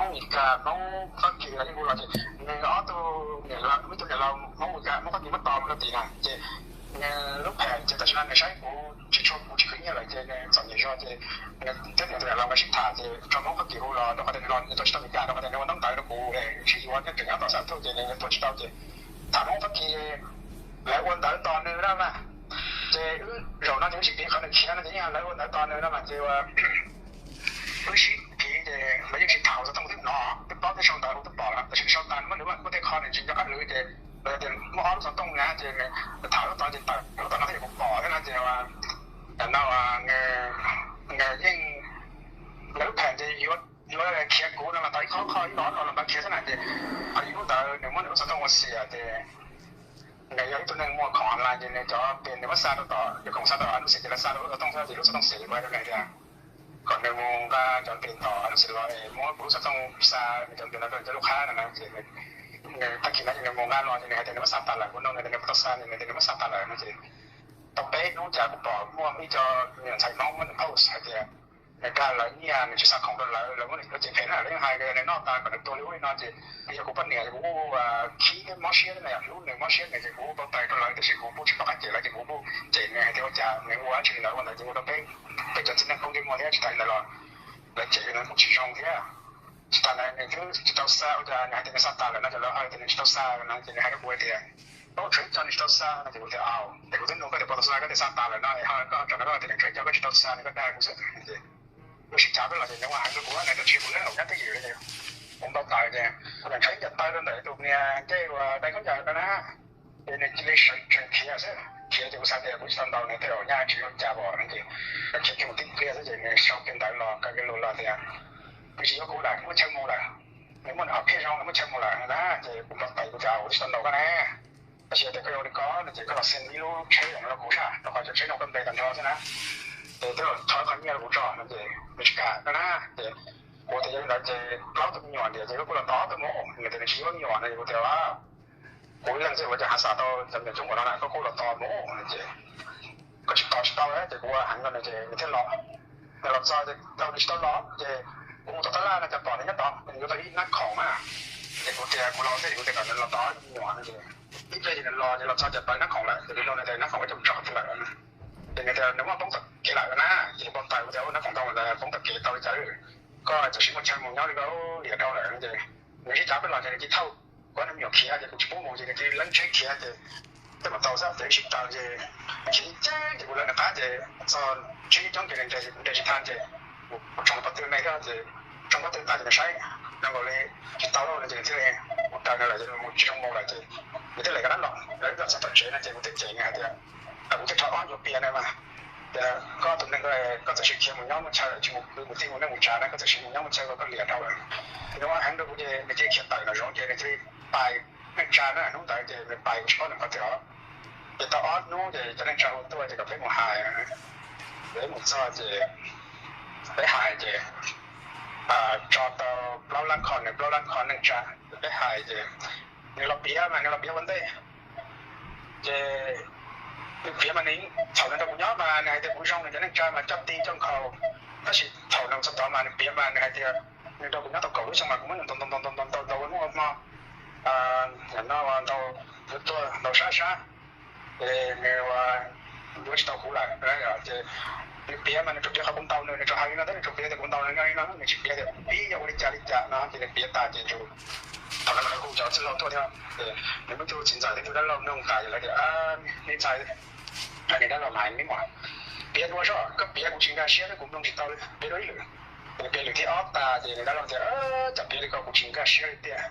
Hmoob Meskas, Hmoob Fab Kis los yeej hu los ces nws ob tug niam laus, ib tug niam laus Hmoob Meskas, Hmoob Fab Kis muab tos mus rau tim na ces nws lub phem ces tam sim no nws saib kuv tsis tshua, kuv tsis khwv nyiaj lawm ces nws txom nyem zog ces nws thiab nws tus niam laus nkawd sib tham ces tso Hmoob Fab Kis hu los rau qhov tias nws los nws tuaj tsis tau Meskas rau qhov tias nws ua ntaub ntawv rau kuv sib yuav nyob tseem nyob tom Xam Thuj ces nws tuaj tsis tau ces tham Hmoob Fab Kis, lawv ua ntawv tos nws na mas ces wb zaum no ces wb sib piv qhov nws khiav no ces yeej lawv ua ntawv tos nws no mas ces ua wb sib piv ces lawv yeej sib tham xov tooj twb hnov twb paub thiab sau ntawv kuv twb pom lawm tab sis sau tas muab nws muaj tej qho nws tsis nco qab lwv ces lawv tias muaj ob lub xov tooj na ces nws tham lub tod ces tawm lub tom no thiab kuv pom thiab no ces tam no nws yeej lawv lub phem ces yuav yuav khiav kuv no mas tau ib qho qho ib los no los ntawd khiav xwb na ces qhov yim lub ntawd nws muab nws lub xov tooj ua xiam ces nws yog ib tug neeg muag khoom online ces nws cov pes nws muab xa rau tom, yog khoom xa rau lub xiam ces lawv xa rau lub xov tooj xwb ces lub xov tooj xiam ces kuv hais rau nws tias kom nws mus nqa cov pes tom lub xiam los es muab kuv lub xov tooj xa nws cov pes no rau cov lub qhab no na ces nws tag kis no ces nws mus nqa los ces nws hais tias nws muab xa tas lawm, kuv nug nws tias nws puas tau xa ces nws tias nws muab xa tas lawm no ces tau peb hnub cas kuv pom muaj ib co me nyuam ntxhais Hmoob muab nws post hais tias nws dag lawv nyiaj, nws tsis xa khoom rau lawv, lawv muab nws lawv cem phem na, lawv yeej hais tias nws noj tas kom nws tuag li ub li no ces yog kuv poj niam ces kuv kuj khib thiab mob siab thiab na, yog hlub nws mob siab nws ces kuv kuj tau tais rau lawv tiam sis kuv kuj tsis pom qab cem lawv ces kuv kuj cem nws hais tias ua cas nws ua dab tsi li ntawd, ua ntawd ces ua rau peb, peb cov txiv neej poob ntsej muag thiab tsis tas li ntawd los lawv cem nws kuj tsis zoo thiab. Tsis tas ntawd nws twb tsis tau xa, ua cas nws hais tias nws xa tas lawm no ces lawv hais tias nws tsis tau xa no ces nws hais rau kuv hais tias koj tshuav ib co nws tsis tau xa no ces kuv tias au, es kuv twb nug koj tias puas tau xa, koj tias xa tas lawm no es ho koj tseem no koj tias nws tshuav ib co koj tsis tau xa no koj dag kuv xwb ces wb sib cav peb los ces nws ua heev rau kuv na, nws tsis yog kuv neeg laus nyab twj ywm li ces kuv npau taws ces kuv tseem tshaib ncas taw rau ntawm tus niag ncej uas dai khaub ncaws no na ces nws cia li sawv tsees khiav xwb, khiav ces kuv xav tias kuv tsis tau ntaus nws tej zaum nyaj tsis zoo cas pom no ces nws khiav kiag mus tib pliag xwb ces nws sau kiag ntawv los kaw kiag lus los tias nws tsis yuav kuv lawm, muab chaw mus lawm, nws muaj nws hom phiaj zoo nws muab chaw mus lawm na ces kuv npau taws kuv tias kuv tsis tau ntaus koj na, tab sis tias koj yuav ua li ko no ces koj los xee ib lub tsheb zoo rau kuv sab rau qhov cov tsheb no koj npe tag nrho xwb na, ces twb los thov qhov nyiaj rau kuv tso no ces nws tsis kam no na ces kuv tias yog li ntawd ces plaub tug me nyuam ntias ces koj kuj los tos ob tug mus, nws tias nws tsis yuav me nyuam no ces kuv tias kuv ib leeg xwb ua cas hav xav tau cov me nyuam coob npaum no na, koj kuj los tos mus no ces koj tsis tos tsis tau ces kuv ua heev rau nws ces nws thiaj los. Nws los txog ces thaum nws tsis tau los ces kuv mus tom tab laj no cas pom nws nyob tod, nws yuav tau ib nab khoom na, ces kuv tias kuv los xwb ces kuv tias kom nws los tos ob tug me nyuam no ces ib pliag ces nws los ces los txog ces pawv nab khoom lawm ces kuv nug nws tias nab khoom ua cas mus tso qhov twg lawm no ces nws tias nws muab poob tom kev lawm na, ces npau taws kuv tias nab khoom tau ntawd poob tom kev tau li cas, koj txawm siv muaj chaw mus nyob li koj liam dhau lawm no ces nws sib cav peb los ces nws cia li thauj kuv ob tug me nyuam khiav ces kuv tsis pub mus ces nws cia li leeb tsheb khiav ces tej mus tau xwb ces wb sib taws ces nws khiav ceev ceev ces kuv lawv nws qab ces txog tsheb coob ces nws nres tsis tau ces kuv tsoo pob tw me thiab ces tsoo pob tw tas ces nws saib zoo nkaus li tsis tau lawm no ces nws thiaj li mus raws nws lawm ces nws mus tsis zoo mus lawm ces nws thiaj li kav dab los. Lawv los txog tom tsev no ces kuv thiaj cem nws hais tias kuv thiaj rho ob nyuag pias na mas tias koj tus neeg, koj txawm siv khiav mus nyob muaj chaw tsis mus pw mus tij mus neej mus tsav na, koj txawm siv mus nyob muaj chaw koj liam dhau lawm. Nws ua heev rau kuv ces nws cia li khiav tawm nram zoov ces nws cia li pais neej tsa na, hnub ntawd ces nws pais tsis paub nws qhov twg os. Ces tau ob hnub ces cov neej tsa hu tuaj ces kom peb mus hais. Peb mus txog ces peb hais ces tso tau plaub lab kho, nws plaub lab kho neej tsa. Peb hais ces nws los piav mas nws los piav ua ntej ces nws piav mas nws thaum nws nrog kuv nyob mas nws hais tias kuv zoo, nws cov neej tsa mas coj ti coj nkhaus. Tab sis thaum nws txog tod mas nws piav mas nws hais tias nws nrog kuv nyob tau kaum lub xyoo mas kuv muab nws ntaus ntaus ntaus ntaus ua hnub ua hmo, no ntaus yuav tuag ntaus sab sab, ces nws yuav tsis tau kuv lawm. Ces nws piav mas nws tsuas piav qhov kuv ntaus nws, nws tsuas hais li no thiab nws tsuas piav tias kuv ntaus nws li no, nws tsis piav tias pib yog ua li cas li cas no ces nws piav tas ces thaum no lawv hu cov txwj laug tuaj thiab ces nws muaj ib tug txiv ntxawm thiab ib tug dab laug nug tas ces lawv tias, me ntxhais, niag dab laug mas me muam, piav dua soj, koj piav kuv tsis nkag siab thiab kuv mloog tsis tau li, piav dua ib lwm. Nws piav lwm thib ob tas ces nws dab laug tias, cas piav li ko kuv tsis nkag siab li tiag,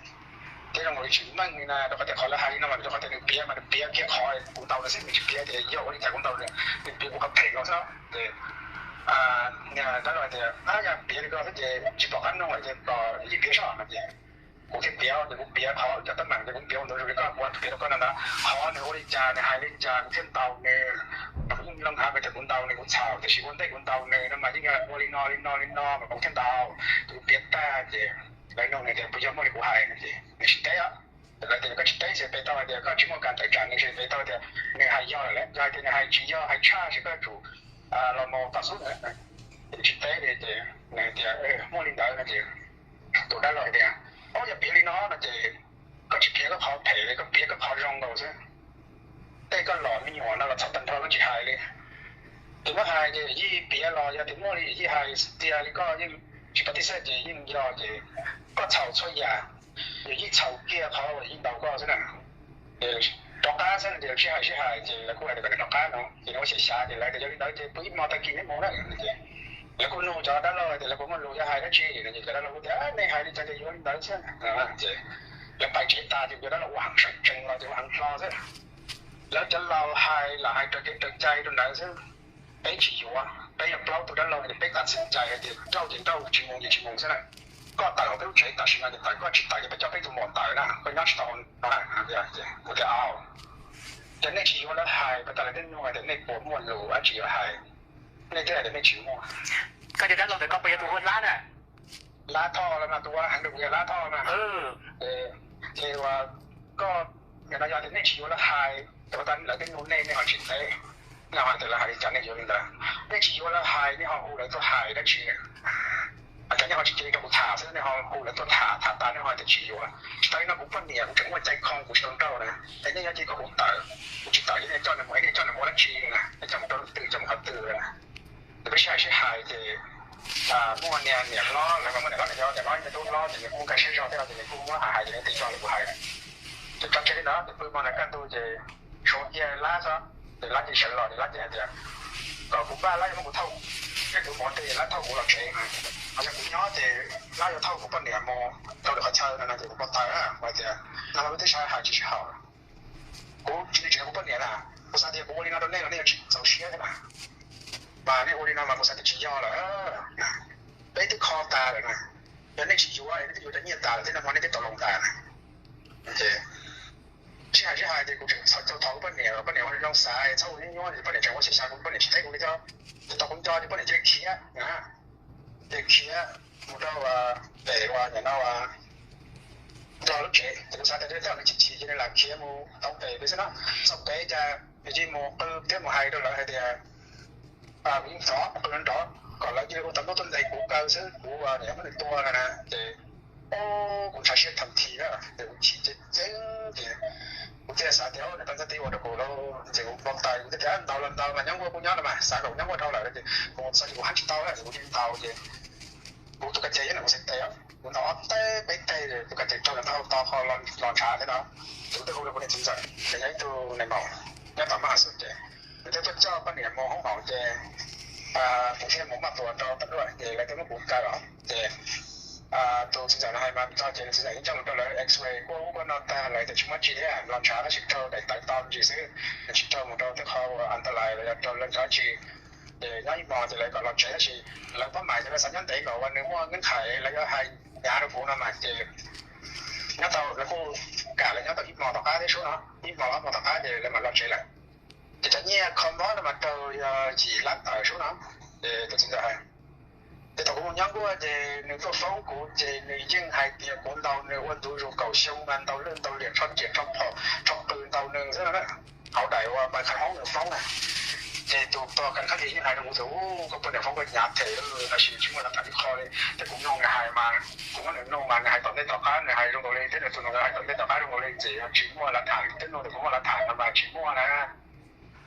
thiab zoo nkaus li tsis meej li na, rau qhov tias qhov lawv hais li no mas rau qhov tias nws piav mas nws piav kiag qhov kuv ntaus nws xwb, nws tsis piav tias yog ua li cas kuv ntaus nws, nws piav kuv qhov phem no xwb. Ces niag dab laug hais tias, yog piav li ko xwb ces tsis pom qab mloog lawm ces kom ib piav soj no ces kuv thiaj piav ces kuv piav qhov cov teeb meem ces kuv piav ua ntu zus li koj, kuv piav rau koj no ntag, qhov nws ua li cas nws hais li cas kuv thiaj ntaus nws. Kuv yeej mloog hais tias kuv ntaus nws kuv txhaum tiam sis ua ntej kuv ntaus nws no mas yeej yog ua li no li no li no mas kuv thiaj ntaus. Ces kuv piav tag ces lawv nug nws tias puas yog muaj li kuv hais no ces nws tsis teb os. Lawv tias koj tsis teb ces peb tau hais tias koj tsis muaj kas tawm tsam nws ces peb tau tias nws hais yog lawm, yog hais tias nws hais tsis yog hais tshaj ces koj yuav tsum los mus toj xub na. Ces tsis teb li ces nws tias muaj li ntawd no ces tus dab Lawv tias, o, yog piav li no no ces koj tsis piav koj qhov phem li, koj piav koj qhov zoo nkaus xwb. Tej koj los me nyuam no los txog tag nrho koj tsis hais li. Ces muab hais ces yij piav los yog tias muaj li yij hais tiag li koj yeej tsis pov tib xwb ces yeej yog ces koj txhaum txhua yam, yog yij txhaum kiag qhov uas yij ntaus koj xwb na. Rov qab xwb no ces sib hais sib hais ces lawv kuj hais tias kom nws rov qab no ces nws ua xyem xyav ces lawv tias yog li ntawd ces pw ib hmo tag kis neb mus na. Lawv kuj nug cov dab laug tias lawv puas muaj lus yuav hais dab tsi no ces cov dab laug kuj tias nej hais li cas ces yuav li ntawd xwb. Ces lawv pais tsev tas ces cov dab laug ua heev sawv tsees los ces ua heev hlo xwb. Lawv cov laus hais lam hais raws kev raws cai rau ntawd xwb. Peb tsis yuav, peb yog plaub tug dab laug ces peb txhais txhais cai hais tias nrauj ces nrauj, tsis mus ces tsis mus xwb na. Koj tawm hauv peb lub tsev tam sim no ces tawm, koj tsis tawm ces peb coj peb tus muam tawm na, koj nyob tsis tau no na. Kuv tias au, ces nej tsis yuav lawv hais, pas tas lawv twb nug hais tias nej puas muaj lus dab tsi yuav hais, nej twb hais tias nej tsis muaj. Koj cov dab laug ntawd koj puas yog tus hu Lab na? Lab Thoj los mas tus ua heev rau kuv yog Lab Thoj mas. Ces koj, nim no yog tias nej tsis yuav lawv hais, ces pas tas lawv twb nug nej, nej ho tsis teb, nej ho hais tias lawv hais li cas nej yuav li ntawd. Nej tsis yuav lawv hais nej ho hu lawv tuaj hais dab tsi? Cov nej ho tsis cia li rau kuv tham xwb, nej ho hu lawv tuaj tham, tham tas nej ho hais tias tsis yuav. Tsis tas li no kuv poj niam kuv tseem muaj cai khoo kuv tsis tau nrauj na, es nej yuav cia li kom kuv tawm, kuv tsis tawm ces nej coj nws mus, nej coj nws mus ua dab tsi na, nej coj mus rau leej twg, coj mus qhov twg na? Ces peb sib hais sib hais ces muaj niag niam hlob, lawv mas muaj niam hlob niam yau, niam hlob niag tub hlob ces nws kuj nkag siab zog thiab ces nws kuj muab hais hais ces nws tias yog li kuv hais. Ces tso tseg li ntawd ces pw hmo ntawd kaj ntug ces suav kiag Lab xwb, ces Lab cia li sawv los ces Lab cia li hais tias kom kuv npaj, Lab yuav muab kuv thauj, ces kuv mus ua ntej Lab thauj kuv los tsev. Ho yog kuv nyob ces Lab yuav thauj kuv poj niam mus rau lwm qhov chaw no no ces kuv npau taws na, kuv hais tias no mas lub teb chaws hais tsis sib haum. Kuv tsis, tsis hais kuv poj niam na, kuv xav tias kuv ua li no rau nej los nej yuav tsis txaus siab thiab na. Mas nej ua li no mas kuv xav tias tsis yog lawm. Peb twb kho tas lawm na, yog nej tsis yuav es nej twb yuav cov nyiaj tas lawm thiab no mas nej twb tau loo tas na. Ces sib hais sib hais ces kuv tseem txhos caug thov kuv poj niam, poj niam ua zoo xav txhob ua nyuaj nyuaj, poj niam tseem ua xyem xyav, kuv poj niam tsis teb kuv li thiab. Ces tau kuv nco ces poj niam cia li khiav, cia li khiav mus rau pem uas nim no Nplog lub tsev, ces kuv xav tias tej zaum nws chim chim ces nws lam khiav mus tau pem peb xwb na. Txog pem cas nws cia li mus qw thiab mus hais rau lawv hais tias kuv yeej rov qw nrov kom lawv cia li ua tau ntuj tuaj ntes kuv kaw xwb, kuv niam muab nws tua no na. Ces kuv ntshai siab thawm thi na, ces kuv chim ceeb ceeb ces kuv thiaj xav tias nws tau ntxhab tib ua rau kuv lauj. Ces kuv npau taws, kuv thiaj tias ntaus los ntaus mas nyob nkuaj kuj nyob no mas, xav kom nyob nkuaj dhau lawm ces kuv xav tias kuv hab tsis tau na, ces kuv cia li ntaus ces kuv tus ka ces yog kuv xaiv tes, kuv ntaus ob teg peb teg, tus ka ces raug nws taub hau to ho los ntshav thiab no. Ces kuv thiaj hu rau kuv niam txiv ntxawm ces yog ib tug nais maum nyob tom Mab Has Xus ces nws thiaj tuaj coj poj niam mus hoob maum ces kuv thiaj mus maj tuas rau tam luaj ces lawv thiaj muab kuv kaw os. Ces tus txiv ntxawm no hais mas txog ces tus txiv ntxawm yeej coj mus rau lawv X-ray kuaj ub kuaj no tag lawv tias tsis muaj dab tsi thiab, los ntshav tab sis raug daim tawv to me ntsis xwb, tsis raug mus rau tej qhov uas antalais los yog raug lawv ntshav dab tsi. Ces nyob ib hmo ces lawv kom los tsev tab sis lawv pab mais ces lawv xav nyob ntev kom uas nws muaj nkeeb khais lawv yuav hais hnyav rau kuv no mas ces nyob tau, lawv kuj kam lawv nyob tau ib hmo tom qab thiab sub no, ib hmo ob hmo tom qab ces lawv mam los tsev lawm. Ces cov nyiaj kho mob no mas raug yog yim lab tawm sub no. Ces tus txiv ntxawm hais, ces thaum kuv mus nyob nkuaj ces nws tuaj foob kuv ces nws yeej hais tias kuv ntaus nws ua ntu zus kaum xyoo mas ntaus lwj ntaus liam rho riam rho phom rho qws ntaus nws xwb no na. Hauv daim uas npais khaj hoob nws foob na, ces tus tos kam khaj li yeej hais rau kuv tias, u, koj poj niam foob koj hnyav them tab sis tsis muaj lav tham ib qho li. Ces kuv mloog nws hais mas, kuv muab nws nug mas nws hais tom ntej tom qab nws hais zoo nkaus li thiab nws tus nus hais tom ntej tom qab zoo nkaus li ces tsis muaj lav tham, twb nug tias puas muaj lav tham no mas tsis muaj na.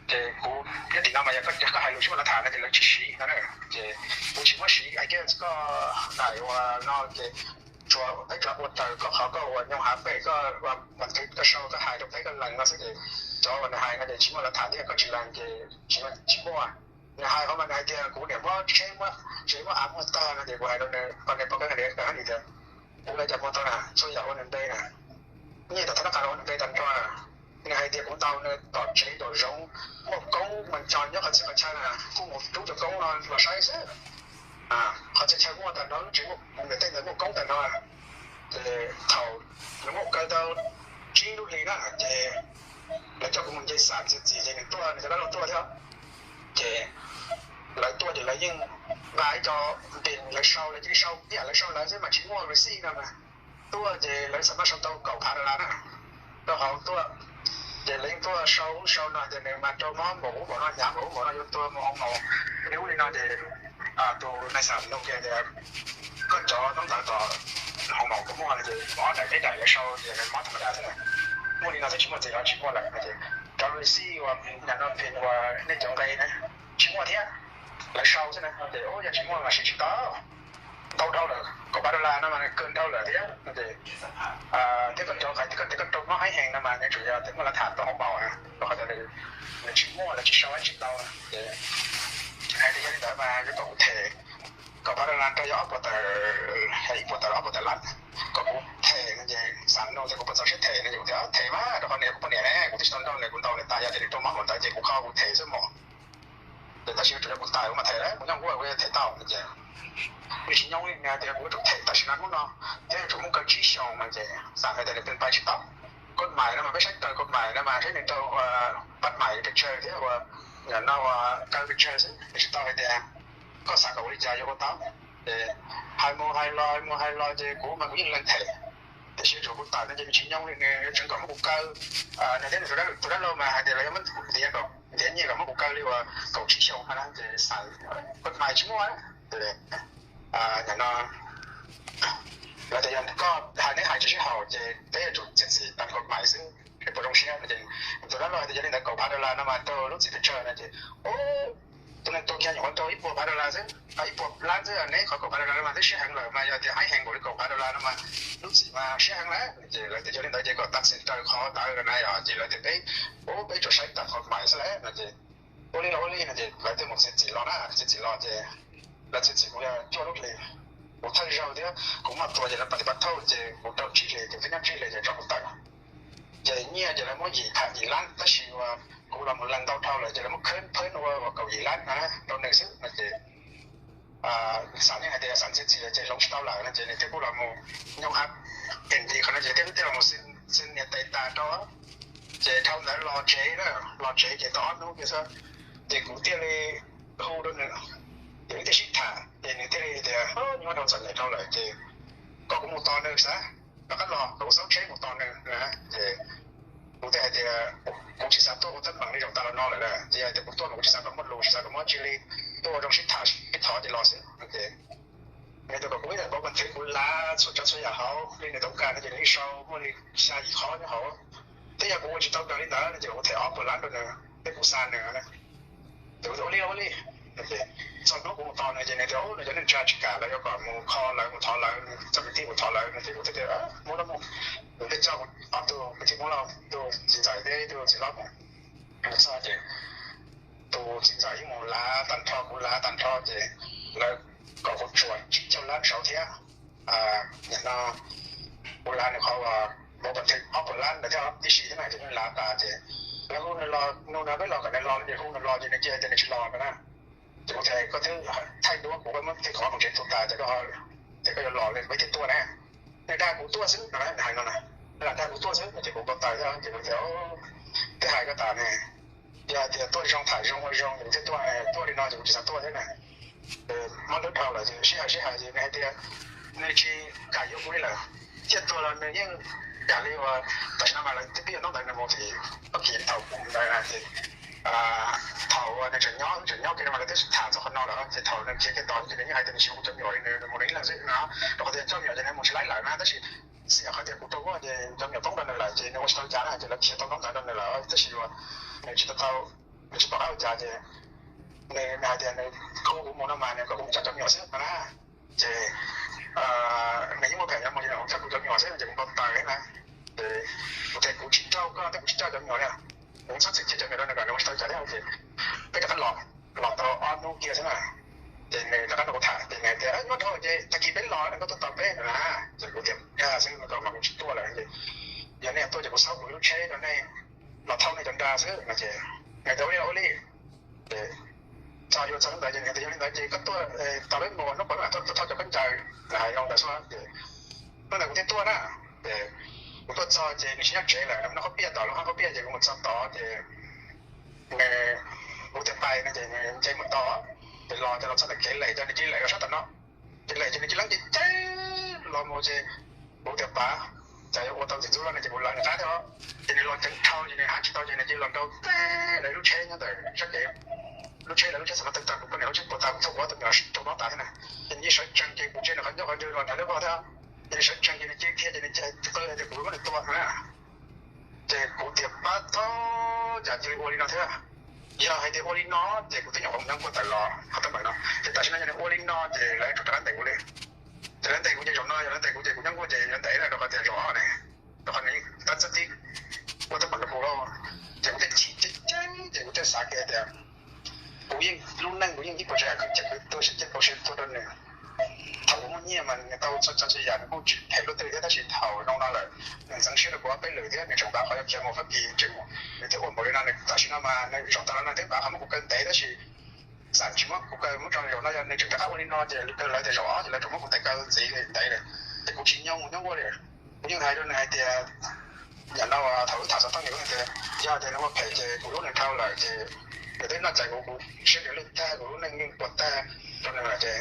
Ces kuv nyob tim no mas yog koj hais lus tsis muaj lav tham no ces lawv tsis siv no na. Ces kuv tsis muab siv, I guess koj daim uas no ces tsuas peb cov ua raws koj qhov koj ua nyob hav pem koj, koj sau koj hais rau peb koj lees no xwb ces cov uas nws hais no ces tsis muaj lav tham thiab koj tsis lees ces tsis, tsis muaj. Nws hais qhov mas nws hais tias kuv niam muab tsheb muab tsev muab av muag tag no ces kuv hais rau nws, koj niam poj koj niam koj hab tias kuv lawv cov muag tau na, txhua yam ua nws npe na, nyiaj tom thab nab qa los ua nws npe tag nrho na. Nws hais tias kuv ntaus nws tom tsev tom zoov, muaj koob mas nco nyob qhov txhia qhov chaw na, kuj mus rub cov koob no los saib xwb. Qhov txhia chaw muaj tag nrho, lub tsev muaj tej ntawd muaj koob tag nrho. Ces thaum nws muab kaw tau tsib lub hlis na ces lawv coj kuv mus nce xam txiav txim ces nws tuaj, nws cov dab laug tuaj thiab. Ces lawv tuaj ces lawv yeej nqa ib co npis lawv sau, lawv cia li sau ib yam lawv sau lawv xwb mas tsis muaj receipt no mas. Tuaj ces lawv xam maj sau tau kaum phav dollar na, rau hauv tuaj. Ces lawv yeej tuaj sau ub sau no tias nws mas raug mob npaum ub npaum no, hnyav npaum ub npaum no, yuav tuag mus hoo maum li ub li no ces tus nais xam nug kiag tias koj cov ntawv tom hoo maum muaj ces muaj ob daim peb daim lawv sau ces lawv mob tham ma das xwb na. Muaj li no thiab tsis muaj txiv los tsis muaj lawm no ces rau li xij uas nim no pin uas nej cov nqe na tsis muaj thiab, lawv sau xwb na ces ua yog tsis muaj mas siv tsis tau. Ntau dhau lawm, kaum phav dollar no mas kawg ntau lawm thiab no ces thiab koj cov qhais thiab koj tias koj raug mob heev heev no mas nws tsuas yog tias muaj lawv tham tau hauv paus na, rau qhov tias nws tsis muaj, lawv tsis sau, tsis tau ces hais tias yog li ntawd mas yuav kom kuv them kaum phav dollar rau yog ob puas tawm, ib puas tawm ob puas tawm lab, kom kuv them no ces xam no tias kuv puas txaus siab them no ces kuv tias them mas rau qhov nws yog kuv poj niam ne, kuv twb tsis tau nrauj nws, kuv ntaus nws tas yog tias nws raug mob npaum ntawd ces kuv kho kuv them xwb mog. Ces tab sis yuav tsum yog kuv tawm kuv mam them lawm, kuv nyob kuv kuv them tau no ces nws tsis nyoo li, nws hais tias kuv yuav tsum them tam sim no hnub no thiab yuav tsum muab kaw tsib xyoos no ces xam hais tias nws pay tsis tau. Koj mais no mas peb saib raws koj mais no mas saib nws raug pab mais pes tsawg thiab ua no ua kaw pes tsawg xwb, nws tsis tau hais tias koj xav kom ua li cas yuav ua tau. Ces hais mus hais los hais mus hais los ces kuv mas kuv yeej lees them. Tiam sis yuav tsum kuv tawm no ces nws tsis nyoo li, nws yuav tsum kom muab kuv kaw. Nws thiab nws tus dab laug mas hais tias lawv yuav muab ntiav kom, ntiav nyiaj kom muab kuv kaw li uas kaum tsib xyoos no na ces xam koj mais tsis muaj. Ces no lawv tias yog koj hais neb hais tsis sib haum ces peb yuav tsum txiav txim tag koj mais xwb, peb puas zoo siab no ces tus dab laug hais tias yog li ntawd kaum phav dollar no mas raug lub txim pes tsawg no ces tus neeg tuag kiag nyuam qhuav raug ib puas phav dollar xwb, ib puas lab xwb, neb qhov kaum phav dollar no mas twb siab heev lawm mas yog tias haib heev nkaus li kaum phav dollar no mas lub txim mas siab heev lawm. Ces lawv tias yog li ntawd ces kom tag xwm raws qhov ntawd na yom, ces lawv tias peb, ub, peb tsuas saib tag koj mais xwb lawm no ces ua li los ua li no ces lawv thiaj mus txiav txim los na, txiav txim los ces lawv txiav txim kuv yog cuaj lub hlis, kuv thawj zaug thiab kuv muaj tua ces lawv pab tib pab thauj ces kuv raug tsib hlis ces peb nyob tsib hlis ces tso kuv tawm. Ces nyiaj ces lawv muab yim tham yim lab tab sis uas kuv los mus lees ntau dhau lawm ces lawv muab khwb phwb ua kaum yim lab na rau nws xwb no ces xam yeej hais tias xam txiav txim ces hloov tsis tau lawm no ces nws thiaj kuj los mus nyooj ab, em, qhov no ces thiaj los mus xwb nias tes tas rau. Ces dhau ntawd los tsev na, los tsev ces tau ob hnub kiag xwb ces kuv thiaj li hu rau nws, ces wb thiaj sib tham ces nws thiaj li tias nyuaj dhau txom nyem dhau lawm ces kom kuv mus tos nws xav, rov qab los kom kuv xauj tsheb mus tos nws na. Ces kuv thiaj hais tias kuv tsis xav tuaj ua teeb meem li zaum tas los no lawm na, ces yog tias kuv tuaj mas kuv tsis xav kom muaj lus, tsis xav kom muaj dab tsi li, tuaj ua zoo sib tham sib thov ces los xwb no ces nws tias kom kuv ib daim npauv paj thwv kuv lav txhua tsav txhua yam hauv li nws toob kas no ces nws yeej sau muaj li xya yim qhov nyob hauv. Twb yog kuv ua tsis tau raws li ntawd no ces kuv them ob puas lab rau nws thiab kuv xa nws na. Ces kuv tias ua li ua li. Txog hnub kuv mus tos nws ces nws tias nws cov neej tsa tsis kam, lawv yuav kom mus kho lawv, mus thov lawv, txoj kwv tij mus thov lawv no ces kuv thiaj tias muab los mus. Kuv thiaj coj ob tug kwv tij Hmoob Lauj, tus txiv ntxawm thiab tus txiv hlob mus. Txog ces tus txiv ntxawm yeej mus lav tag nrho, kuv lav tag nrho ces lawv kom kuv tsuam tsib caug lab saud thiab. Nim no kuv lav nws qhov uas npauv paj thwv ob puas lab ntawd thiab tib si thiab na ces nws lav tas ces lawv hu nws los, nug nws peb los kom nws los no ces hu nws los ces nws cia tias nws tsis los no na. Ces kuv tias koj twb thaij duab kuv, koj muab tej khoom mus tsev tu tas ces koj, ces koj yuav los li peb thiaj tuaj na. Nws dag kuv tuaj xwb no, nws hais no na, nws lam dag kuv tuaj xwb no ces kuv npau taws thiab ces kuv tias twb hais koj tas ne, yog hais tias tuaj zoo tham zoo ua zoo ces kuv thiaj tuaj, tuaj li no ces kuv tsis xav tuaj thiab na. Mob lub dhau lawm ces sib hais sib hais ces nws hais tias nws tsis kam yuav kuv li lawm, ciaj tuag los nws yeej kam li uas tam sim no mas lawv twb pib ua ntaub ntawv nws mus tim Fab Kis thaum kuv ntawd na ces thaum uas nws tseem nyob, tseem nyob kiag no mas lawv twb tham txog qhov no lawm ces thaum nws khiav kiag tod ces nws yeej hais tias nws tsis ua kuv cov me nyuam li, nws mus nws ib leeg xwb no, rau qhov tias cov me nyuam ces nws mus tsis laib lawm na tab sis xiam qhov tias kuv raug muab ces cov me nyuam poob rau nws lawm ces nws ua tsis tau li cas na ces lawv khiav tau ntaub ntawv rau nws lawm tab sis uas nws tsis tau, nws tsis pom qab ua cas ces nws hais tias nws hu kuv mus no mas nws kom kuv mus coj cov me nyuam xwb no na. Ces nws yeej muaj pheem yuav mus ces nws hu coj kuv cov me nyuam xwb ces kuv npau taws thiab na. Ces kuv tias kuv tsis raug koj thiab kuv tsis coj cov me nyuam li, kuv txhob txwm cia cov me nyuam rau nws kom nws ua tsis tau li cas thiab ces peb rov qab los, los tau ob hnub kiag xwb na. Ces nws rov qab nrog kuv tham ces nws tias nyuaj dhau ces tag kis peb los koj tuaj tos peb no na. Ces kuv tias dag xwb no mas kuv tsis tuaj lawm ces yog nej tuaj ces kuv xauj kuv lub tsheb rau nej los thauj nej cov nra xwb no ces nws tias ua li ua li. Ces txog yuav txog hnub ntawd ces nws tias yog li ntawd ces koj tuaj tos peb mus hnub puas mam tuaj thauj cov khaub ncaws, nws hais zoo ntawd xwb ces hnub ntawd kuv thiaj tuaj na. Ces kuv tuaj txog ces nws tsis nyob tsev lawm, nws noj qhaub piaj tom lub hoob qhaub piaj ces kuv mus txog tod ces nws, kuv tias pais no ces nws nce mus tos, ces los ces los txog ntawm kev lem ces nws cia li lem los sab tom no, ces lem ces nws cia li leeb ces ces los mus ces kuv tias pav, cas yuav ua tau ntxim ntxub no ces kuv lawv nws qab thiab os. Ces nws los ceev dhau ces nws hab tsis tau ces nws cia li los nrau teb lawv lub tsheb nyob ntawm sab kev, lub tsheb lawv lub tsheb xam no tawg tag, kuv poj niam lub tsheb puas tag, kuv thaum ub tus me nyuam raug mob tas thiab na. Ces nws cia li sawv tsees ces kuv ntsia nws qhov ncauj qhov ntswg los nrog lub vog thiab, ces nws sawv tsees ces nws cia li ces nws cia li qw tias kuv muab nws tua na. Ces kuv tias pab thaub, cas cia li ua li no thiab. Yog hais tias ua li no ces kuv twb nyuam qhuav mus nyob nkuaj tawm los qhov teeb meem no. Ces tam sim no yog nws ua li no ces lawv tsum rov qab ntes kuv li. Ces lawv ntes kuv ces zaum no yog lawv ntes kuv ces kuv nyob nkuaj ces lawv ntes na, rau qhov tias zaum ob ne, rau qhov nws tab txawj tib ua teeb meem rau kuv lauj. Ces kuv thiaj chim ceeb ceeb ces kuv thiaj xav kiag tias kuv yeej lub neej kuv yeej ib puas tsav yam kwv ces kwv tuaj sib caij tau sib tuaj rau nws. Thaum kuv muaj nyiaj mas nws tau txhua tsav txhua yam, nws kuj tsis phem luaj twg thiab, tab sis thaum zoo no lawm nws ntxeev siab rau kuv ob peb lwm thiab nws tseem npaj qhov yuav khiav mus Fab Kis, nws thiaj ua npaum li no. Nws tam sim no mas nws zaum tas los no twb npaj qhov muab kuv kaw ntev tab sis xav tsis muab kuv kaw muab tso zaum no, yog nws tseem rov qab ua li no ces lawv tias zaum ob ces lawv tseem muab kuv tes kaw ntxiv li ntev lawm. Ces kuv tsis nyob mus nyob nkuaj li. Kuv yeej hais rau nws hais tias, yam no thaum wb tham xov tooj nws kuj hais tias yog tias nws ua phem ces kuv hlub nws dhau lawm ces nws twb noj cai kuv, kuv siab nws lwj tag, kuv lub neej yeej puas tag rau nws lawm ces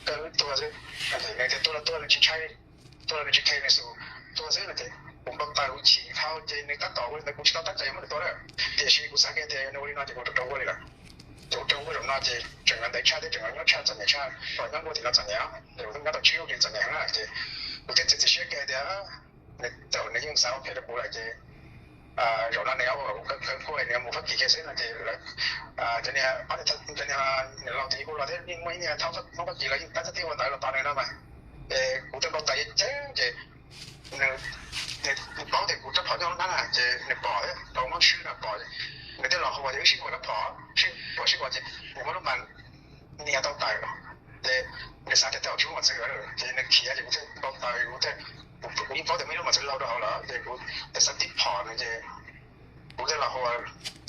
kaw wb tuag xwb. Nws tias tuag los tuag nws tsis ntshai, tuag los nws tsis khe nws xus, tuag xwb no ces kuv npau taws kuv chim dhau ces nws tab tom ua li ntawd kuv tsis tau tab cai muab nws tua lawm. Tiam sis kuv xav kiag tias nws ua li no ces kuv rau rau ua li lawm. Ces kuv rau ua zaum no ces tseem yuav ntev tshaj thiab tseem yuav nyuaj tshaj txom nyem tshaj, kom nyob nkuaj tim no txom nyem os, ces kuv twb nyob tau tsib lub hlis txom nyem heev na ces kuv thiaj txiav txim siab kiag tias nws thaum nws yeej xav ua phem rau kuv lawm ces zaum no nws ua kuv kawg kuaj nws mus Fab Kis kiag xwb no ces lawv, cov niag, cov niag niam laus tim kuv los thiab yeej muaj ib niag thab Hmoob Fab Kis lawv yeej tab txawj tib ua ntawd los tos nws no mas. Ces kuv thiaj npau taws ceeb ces nws paub tias kuv rab phom nyob hauv hnab na ces nws pom thiab rau mob swb no pom, nws thiaj los hu tias wb sib puas rab phom, sib puas sib puas ces nws muab lub mas nias tau tawm los ces nws xav tias tej zaum tsis muaj mos txwv lawm ces nws khiav ces kuv thiaj npau taws, kuv thiaj, kuv yeej paub tias muaj ib lub mos txwv laug rau hauv lawm ces kuv thiaj xav tib phom nws ces kuv thiaj los hu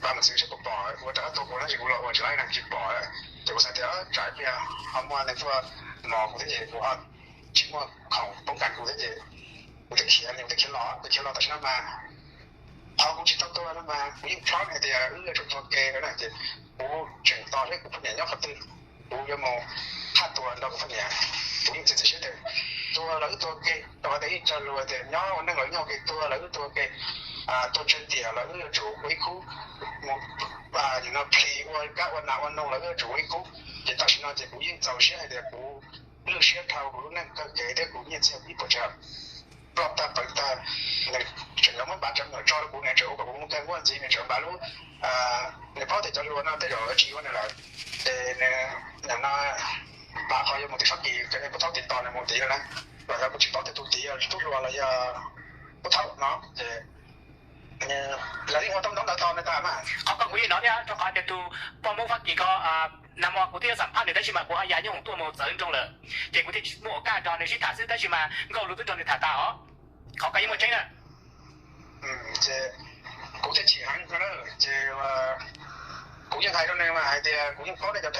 pab mos txwv seb puas pom, kuv rov qab tua kuv tab sis kuv los hu tsis laib na tsis pom. Ces kuv xav tias tsam ib pliag ho muaj neeg tuaj mos kuv thiab ces kuv ho tsis muaj khoom poob kas kuv thiab ces kuv thiaj khiav, kuv thiaj khiav los, kuv khiav los tam sim no mas qhov kuv tsis tau tua no mas kuv yeej plhob hais tias wb yuav tsum tua ke na ces kuv tseem tos seb kuv poj niam nyob qhov twg, kuv yuav mus thaj tuas nrog kuv poj niam. Kuv yeej txiav txim siab tias tua los wb tua ke, rau qhov tias ib co lus tias nyob ua neej los nyob ua ke, tua los wb tua ke, tua tsawg tiam los wb yuav tsum ua ib khub, mus no plhis ua kab ua nas ua noog los wb yuav tsum ua ib khub. Ces tam sim no ces kuv yeej txaus siab hais tias kuv lwj siab dhau kuv lub neej kawg kev thiab kuv nyiaj txiag ib puas tsav ploj tag pawv tag. Nws tseem yuav muab npav cov me nyuam tso rau kuv, nws tseem ua kom kuv mus kawg nkuaj ntxiv, nws tseem npav lub, nws paub tias cov hluas no tej zaum tsis yuav nws lawm. Ces nws nim no npav qhov yuav mus tim Fab Kis, cov niag pub thaub tiv tos nws mus tid lawm na. Los yog kuv tsis paub tias tus tid yog tub hluas los yog pub thaub no ces lawv yeej ua tau ntaub ntawv tos nws tas mas. Qhov ko kuv yeej hnov thiab, rau qhov tias tus poj Hmoob Fab Kis ko nag hmo kuv twb yuav xam phaj nws tab sis mas kuv ho ya nyob hoom tuaj mus txawv nroog lawm, ces kuv thiaj tsis muaj oos kaj nrog nws sib tham xwb, tab sis mas Nkauj Lus twb nrog nws tham tas os. Qhov ko yeej muaj tseeb na. Ces kuv thiaj chim heev no na, ces kuv yeej hais rau nws mas hais tias kuv yeej paub nej cov